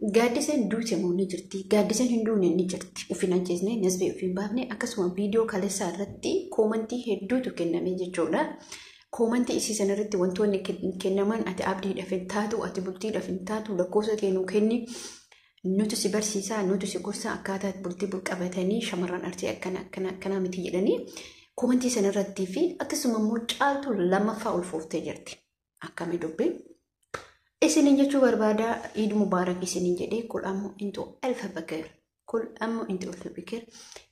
Gaaddiseen duute moo ni jirti? Gaaddiseen hin duune, ni jirti. Uf hin ajjeesne, nasbee uf hin baafne. Akkasuma viidiyoo kaleessaa irratti koomantii hedduutu kenname jechuudha. Koomantii isii sana irratti wantoonni kennaman: ati abdiidhaaf hin taatu, ati bultiidhaaf hin taatu, lakkoofsa kee nuu kenni. Nuti si barsiisaa, nuti si gorsaa, akkaataa bultii qabatanii shamarran Arsii akkana akkana akkana miti jedhanii koomantii sana irrattii fi akkasuma immoo Caaltuu lammaffaa ulfooftee jirti. Akkamii dubbii? Isinin jechuu barbaada, Iid Mubaarak isinin jedhee. كل عام وأنتم ألف بخير، كل عام وأنتم ألف بخير.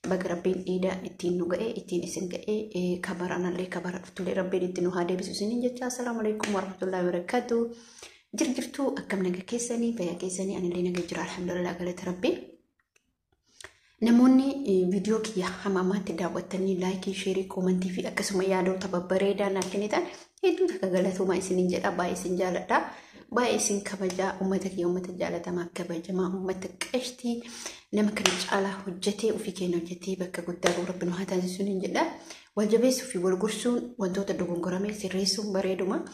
Baga Rabbiin iida ittiin nu ga'e, ittiin isin ga'e, kabaranallee kabara dhuftullee Rabbiin ittiin nu haa deebisu isinin jecha. السلام عليكم ورحمة الله وبركاته. Jirjirtuu, akkam naga keessanii, fayyaa keessanii? Anillee naga jira, alhamdulillah, galata Rabbii. Namoonni viidiyoo kiyya hamma ammaatti daawwattanii like, share, koomantii fi akkasuma yaadota babbareedaa naaf kennitan hedduu takka galatoomaa isiniin jedha. Baay'ee isin jaaladha. Baay'ee isin kabajaa. Uummata kiyya, uummata jaalatamaa, kabajamaa, uummata qashtii, nama kana caalaa hojjetee, ofii keenya hojjetee bakka guddaa gahu Rabbi nu haa taasisu niin jedha. Wal jabeessuu fi wal gorsuun, wantoota dogongorame sirreessuun bareeduma.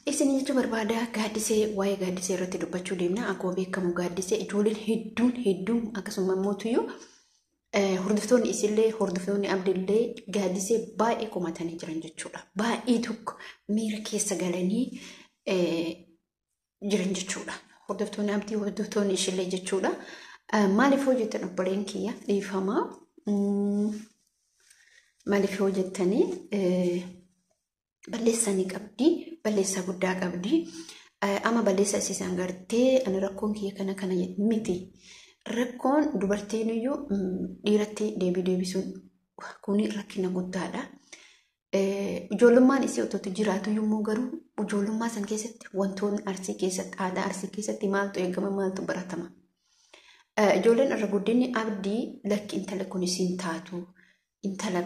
Isin jechuu barbaada, Gaaddisee, waa'ee Gaaddisee irratti dubbachuu deemna. Akkuma beekamu Gaaddisee ijoolleen hedduun hedduun, akkasuma immoo hordoftoonni isillee, hordoftoonni Abdillee Gaaddisee baay'ee komatanii jiran jechuudha. Baay'ee tokko miira keessa galanii jiran jechuudha. Hordoftoonni Abdii, hordoftoonni ishillee jechuudha. Maaliif hojjetan, obboleen kiyya, dhiifamaa? Maaliif hojjettanii? Balleessanii qabdi, balleessaa guddaa qabdi. Amma balleessaa isiisan gartee ani rakkoon kiyya kana kana miti. Rakkoon dubartiin iyyuu dhiiratti deebii deebisuun kuni rakkina guddaadha. Ijoollummaan isii otoo jiraatu yommuu garuu ijoollummaa san keessatti wantoonni Arsii keessatti, aadaa Arsii keessatti maaltu eegama, maaltu baratama? Ijoolleen irra guddinni Abdii, lakki, intala kun isiin taatu, intala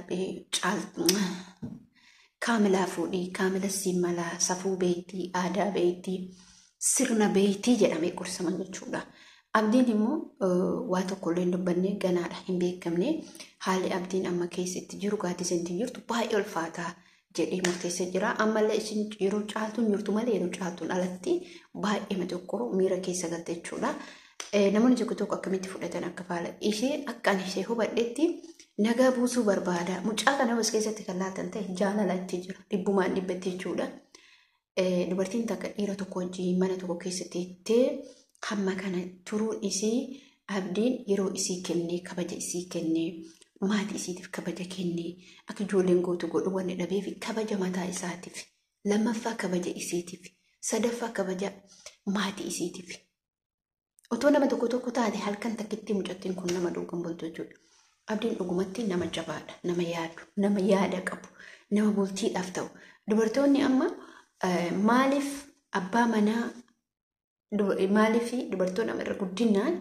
caaltu Kaamilaa fuudhii, Kaamila siin malaa, safuu beektii, aadaa beektii, sirna beektii jedhamee gorsaman jechuudha. Abdiin immoo waa tokko illee hin dubbanne, ganaadha, hin beekamne. Haalli Abdiin amma keessatti jiru, Gaaddiseen jirtu baay'ee ulfaataa jedhee murteessee jira. Ammallee isin yeroo Caaltuun jirtu malee yeroo Caaltuun alatti baay'ee tokko miira keessa galte jechuudha. Namoonni tokko tokko akkamitti fudhatan akka faala ishee? Akka ani ishee hubadhetti nagaa buusuu barbaada. Mucaa kana as keessatti kan laatan ta'e jaalala itti jira. Dhibbumaan dhibbatti jechuudha. Dubartiin takka dhiira tokko wajjin mana tokko keessa teettee hamma kana turuun isii, Abdiin yeroo isii kennee, kabaja isii kennee, maatii isiitiif kabaja kennee, akka ijoolleen gootu godhu wanni dhabeef, kabaja mataa isaatiif, lammaffaa kabaja isiitiif, sadaffaa kabaja maatii isiitiif. Otoo nama tokko tokko taate halkan takkitti mucattiin kun nama duukan bultu jechuudha. Abdiin dhugumatti nama jabaadha, nama yaadu, nama yaada qabu, nama bultiidhaaf ta'u. Dubartoonni amma maaliif abbaa manaa, maaliif dubartoonni amma irra guddinaan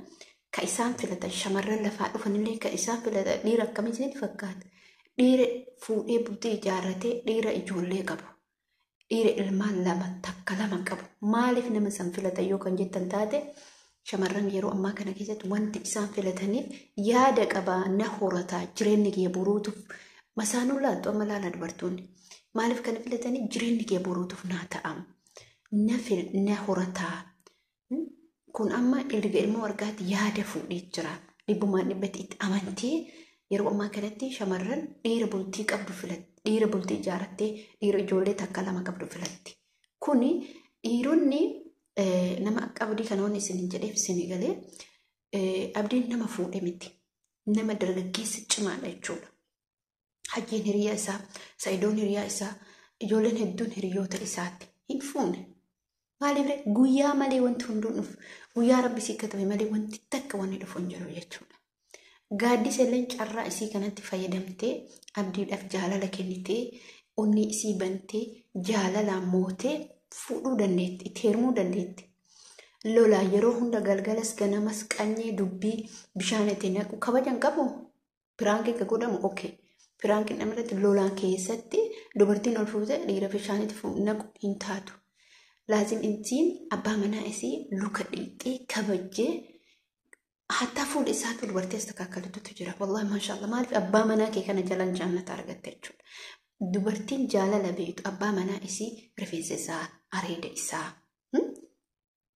ka isaan filatan, shamarran lafaa dhufanillee ka isaan filatan dhiira akkamii isinitti fakkaata? Dhiira fuudhee bultii ijaarratee, dhiira ijoollee qabu, dhiira ilmaan lama, takka lama qabu. Maaliif nama san filatan yoo kan jettan taate, shamarran yeroo ammaa kana keessatti wanti isaan filataniif yaada qabaa, na horataa, jireenyi kiyya boruutuuf masaanuu laaltu amma laala dubartoonni. Maaliif kana filatanii? Jireenyi kiyya boruutuuf naa ta'am. Na horataa. Kun amma erga ilmoo argaatti yaada fuudhee jira. Dhibbumaan dhibbatti itti amantee yeroo ammaa kanatti shamarran dhiira bultii qabdu filatti. Dhiira bultii ijaarrattee, dhiira ijoollee takka lama qabdu filatti. Kuni dhiironni nama akka Abdii kana wanni isin jedheef isin galee, Abdiin nama fuudhe miti. Nama dargaggeessa cimaadha jechuudha. Hajjiin hiriyaa isaa, Sa'idoon hiriyaa isaa, ijoolleen hedduun hiriyoota isaati. Hin fuune. Maaliif? Guyyaa malee wanti hunduu dhufu. Guyyaa Rabbi sii katabe malee wanti takka wanni dhufu hin jiru jechuudha. Gaaddisa illee carraa isii kanatti fayyadamtee, Abdiidhaaf jaalala kennitee, onnee isii bantee, jaalalaan mootee fuudhuu dandeetti, itti heerumuu dandeetti. Lolaa yeroo hunda, galgalas ganamas qanyee dubbii bishaan itti naqu kabajan qabu. Prank ka godhamu okay. Prankiin namarratti lolaan keessatti dubartiin ol fuute dhiira bishaan itti naqu hin taatu. Laazim intiin abbaa manaa isii luka dhiixxee kabajjee, hattaa fuula isaatu dubartii as takkaakkaltutu jira. Wallahi maashaallah, maaliif? Abbaa manaa kee kana jalan jannata argatte jechuudha. Dubartiin jaalala beektu abbaa manaa isii rifeensa isaa, areeda isaa.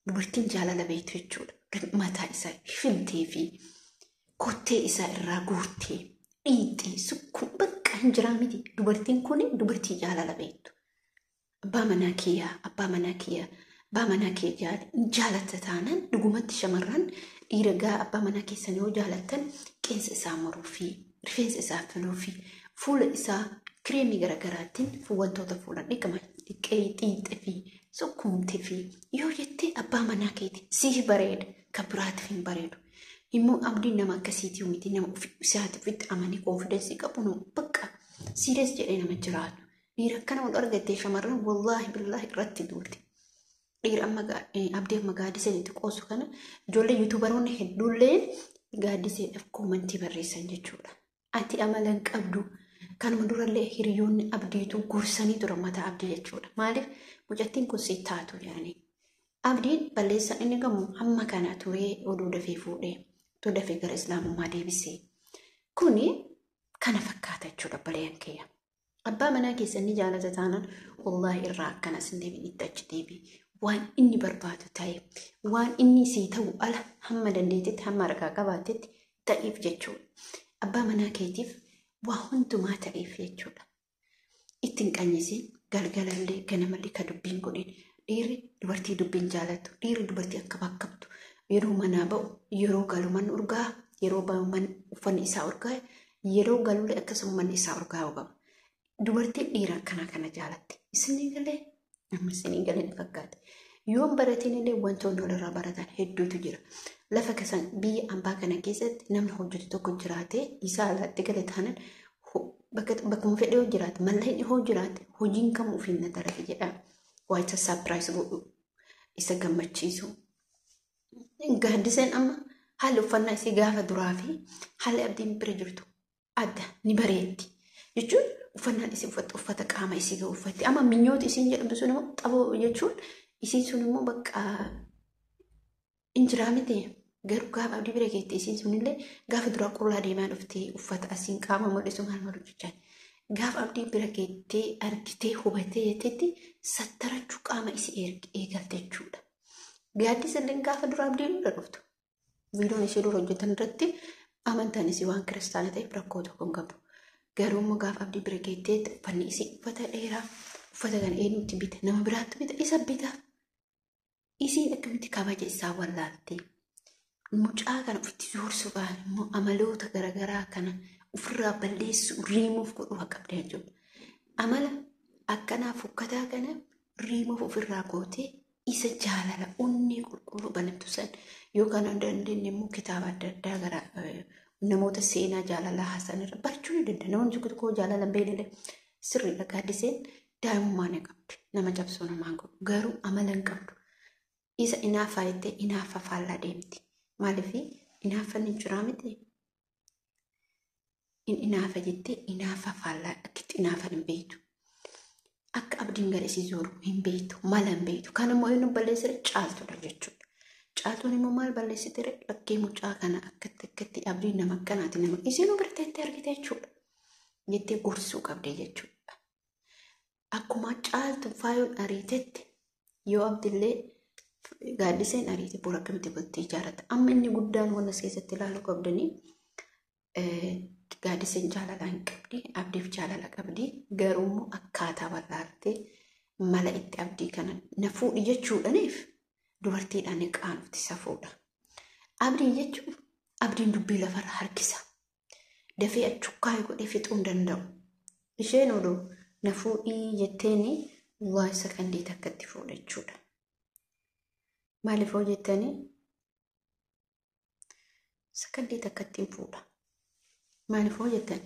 Dubartiin jaalala beektu jechuudha. Mataa isaa filtee fi kottee isaa irraa guurtee dhiixee sukkuun bakka hin jiraa miti. Dubartiin kun dubartii jaalala beektu. Abbaa manaa kiyyaa, abbaa manaa kiyyaa, abbaa manaa kee jaalatta taanaan dhugumatti shamarran dhiira gaa abbaa manaa keessan yoo jaalattan qeensa isaa muruu fi rifeensa isaa filuu fi fuula isaa kireemii garaagaraatiin wantoota fuulan dhiqaman dhiqee xiixee fi sukkuumtee fi yoo jettee abbaa manaa keeti siif bareeda kan biraatiif hin bareedu. Immoo abdiin nama akkasiitii miti nama isaati ofitti amanee koonfidensii qabu nama bakka siires jedhee nama jiraatu. Dhiira akkana wal argattee shamarran wallaahi billaahi irratti duulti. Dhiira amma abdii amma gaaddiseen itti qoosu kana ijoollee yuutuubaroonni hedduullee gaaddiseedhaaf koomantii barreessan jechuudha. Ati amala hin qabdu. Kanuma durallee hiriyoonni abdiitu gorsanii turan mataa abdii jechuudha. Maaliif mucattiin kun si taatu jedhanii. Abdiin balleessan inni gamu hamma kana turee oduu dafee fuudhee otoo dafee gara islaamummaa deebisee. Kuni kana fakkaata jechuudha baleen kiyya. Abbaa manaa keessan ni jaalata taanaan wallaahi irraa akkanas hin deebiin itti achi deebi. Waan inni barbaadu ta'e waan inni sii ta'u ala hamma dandeettitti hamma harkaa qabaattetti ta'eef jechuudha. Abbaa manaa keetiif waa hundumaa ta'eef jechuudha. Ittiin qanyisiin galgalallee ganamallee ka dubbiin godhin dhiirri dubartii dubbiin jaalattu dhiirri dubartii akka bakkabtu yeroo manaa ba'u yeroo galu manni urgaa yeroo ba'u uffanni isaa urgaa yeroo galullee akkasuma manni isaa urgaa'uu qaba. Dubartiin dhiira akkanaa kana jaalatti. Isinii galee amma isinii galee ni fakkaata. Yoon baratiin illee wantoonni walirraa baratan hedduutu jira. Lafa kasan biyya ambaa kana keessatti namni hojjetu tokko jiraatee isaa alaatti gale taanaan bakkuma fedhe yoo jiraate malleen hoo jiraate hojiin kamuu ofiin na dalaga jedha. Waa isa saapiraayis godhu isa gammachiisu. Gaaddiseen amma haalli uffannaa isii gaafa duraa fi haalli abdiin bira jirtu adda ni bareetti. Jechuun uffannaan isii uffattu uffata qaama isii gahu uffatti. Amma minyoota isiin jedhamtu sun immoo xaboo jechuun isiin sun immoo bakka injiraa miti. Garuu gaafa abdii bira geette isiin sunillee gaafa duraa qullaa deemaa dhuftee uffata asiin qaama mul'isu maal malu jechaan. Gaafa abdii bira geettee argitee hubattee jettetti sattarachuu qaama isii eegalte jechuudha. Gaaddisa illee gaafa duraa abdii dura dhuftu. Viidiyoon ishee dura hojjetan irratti amantaan isii waan kiristaana ta'eef rakkoo tokko hin qabu. Garuu immoo gaafa abdii bira geettee uffanni isii uffata dheeraa uffata kana eenyutti bita nama biraatti bita isa bitaaf. Isiin akkamitti kabaja isaa wallaaltee mucaa kana ofitti zoorsuudhaan immoo amaloota garaagaraa kana ofirraa balleessuu riimuuf godhuu akka qabda jechuudha. Amala akkanaa fokkataa kana riimuuf ofirraa gootee isa jaalala onnee qulqulluu banattu san yookaan hin dandeenye immoo kitaaba adda addaa gara namoota seenaa jaalalaa haasan irra barachuu ni danda'a. Namoonni tokko tokko jaalala hin beekne sirriidha gaaddiseen daa'imummaa ni qabdi. Nama cabsuu namaan godhu garuu amala hin qabdu. Isa inaaffaa jettee inaaffa faallaa deemti. Maaliif inaaffan hin jiraa miti? Inaafa jettee inaafa faallaa akkitti inaafan hin beektu. Akka abdiin gara isii zooru hin beektu, mala hin beektu. Kan immoo inni balleessire caaltudha jechuudha. Caaltuun immoo maal balleessite lakkee mucaa kana akkatti akkatti abdiin nama akkanaati nama isiinuu bira teettee argite jechuudha. Jettee gorsuu qabdee jechuudha. Akkuma caaltu faayoon ariitetti yoo abdillee gaaddiseen ariite bor akkamitti bultii ijaarrata. Amma inni guddaan waan as keessatti ilaaluu qabdanii gaaddiseen jaalala hin qabdi, abdiif jaalala qabdi. Garuu immoo akkaataa wallaaltee mala itti abdii kana na fuudhi jechuudhaniif dubartiidhaan ni qaanofti safuudha. Abdii jechuun abdiin dubbii lafarra harkisa. Dafee achukkaa godhee fixuu hin danda'u. Isheen oduu na fuudhii jetteeni waa isa kan deeta akkatti fuudha jechuudha. Maaliif hoo jettanii sakandii takkatti hin fuudha. Maaliif hoo jettan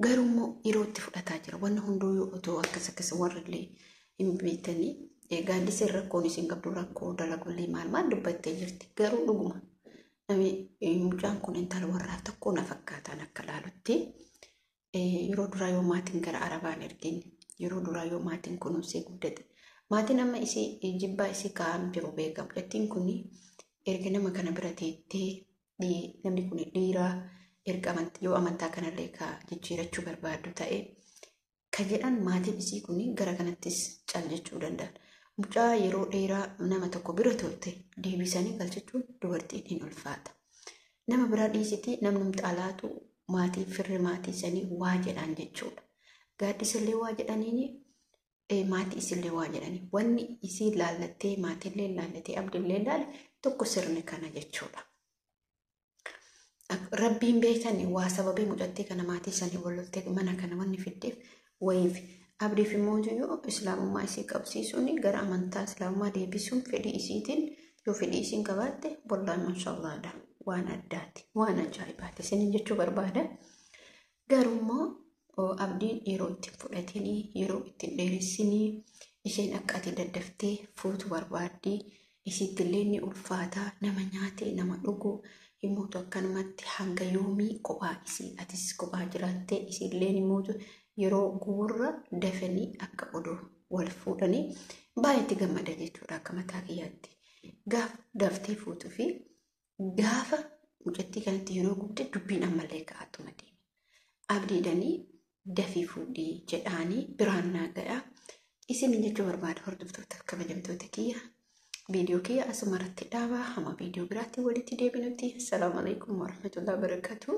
garuu immoo yeroo itti fudhataa jira. Wanni hunduu yoo otoo akkas akkas warra illee hin beektanii gaaddiseen rakkoon isin qabdu rakkoo dalagullee maal maal dubbattee jirti. Garuu dhuguma namni mucaan kun intala warraa tokko na fakkaataan akka laalutti yeroo duraa yoo maatiin gara arabaan ergin yeroo duraa yoo maatiin kunuunsee guddate maatiin amma isii jibbaa isii kaa'an jiru beekamu. Jettiin kun erga nama kana bira teettee namni kun dhiiraa erga yoo amantaa kanallee ka jijjiirachuu barbaadu ta'e ka jedhan maatiin isii kun gara kanattis cal jechuu danda'an. Mucaa yeroo dheeraa nama tokko bira turte deebisanii galchachuun dubartiin hin ulfaata. Nama biraa dhiisiti, namni alaatu maatii firri maatii sanii waa jedhan jechuudha. Gaaddisallee waa jedhaniini, maatii isillee waa jedhanii, wanni isii laallattee, maatiillee laallatee, abdiillee laale tokko sirni kana jechuudha. Rabbiin beektan waa sababii mucattii kana maatii sanii wal loltee mana kana wanni fiddeef wayiif. Abdiif immoo yoo islaamummaa isii qabsiisuun, gara amantaa islaamummaa deebisuun fedhii isiitiin, yoo fedhii isiin qabaatte, wallaahi maashaallaadha, waan addaati, waan ajaa'ibaati isiniin jechuu barbaada. Garuu immoo abdiin yeroo ittiin fudhatinii, yeroo ittiin dheeressinii, isheen akka ati daddaftee fuutu barbaaddi. Isiitti illee ni ulfaata, nama nyaatee nama dhugu himuutu akkanumatti hanga yoomii kophaa isii, atis kophaa jiraattee, isiillee himuutu yeroo guurra dafanii akka oduu wal fuudhanii baay'eetti gammada jechuudha akka mataa kiyyaatti. Gaafa daftee fuutuu fi gaafa mucattii kanatti yeroo gubde dubbiin ammallee ka'atuma deema. Abdiidhanii dafii fuudhii jedhaanii biraan naa ga'a. Isin jechuu barbaada, hordoftoota kabajamtoota kiyya. Viidiyoo kiyya asuma irratti dhaabaa, hamma viidiyoo biraatti walitti deebinutti. Assalaamu alaikum warahmatullahi wabarakatuh.